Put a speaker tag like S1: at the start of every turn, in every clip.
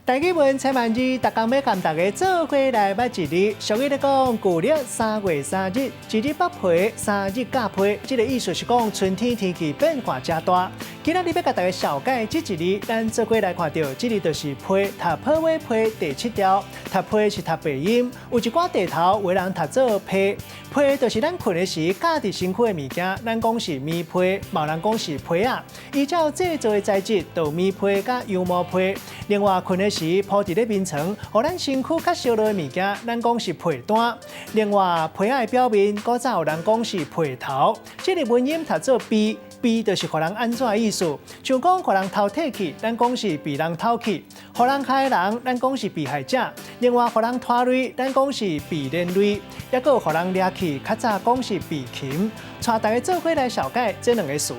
S1: 台語文千萬字，逐工欲共大家做伙來捌一字。俗語咧講，舊曆3月3日，一日剝皮，三日咬批。這个意思是講春天天氣變化誠大。今仔日欲共大家紹介這一字，咱做伙來看著，這字就是批，讀破尾批第七調，讀批是讀白音。有一寡地頭有人讀做被，被就是咱睏的時蓋佇身軀的物件，咱講是棉被，嘛有人講是被仔。依照製作的材質，就棉被佮羊毛被。另外，睏的時鋪佇咧眠床，予咱身軀較燒熱的物件，咱講是被單。另外，被仔的表面，古早有人講是被頭。這个文音讀做被，被就是予人按怎的意思。像講予人偷提去，咱講是被人偷去；予人害人，咱講是被害者。另外，予人拖累，咱講是被連累。抑閣予人掠去，較早講是被擒。帶大家做伙來紹介這兩个詞。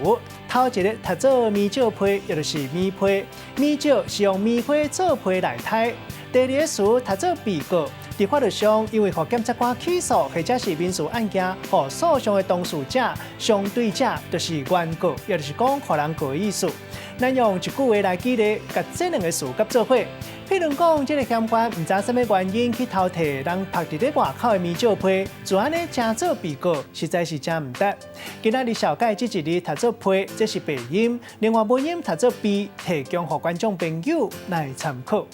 S1: 頭一个讀做棉石批，也就是棉被。棉石是用棉花做批來刣。第二个詞讀做被告，佇法律上，因為予檢察官起訴或者是民事案件，予訴訟的當事者、相對者，就是原告，也就是講予人告的意思。咱用一句話來舉例，共這兩个詞佮做伙。譬如講，這个嫌犯毋知啥物原因去偷提人曝佇咧外口的棉石批，就按呢成做被告，實在是誠毋值。今仔日紹介這一字讀做批，這是白音；另外文音讀做被，提供予觀眾朋友來參考。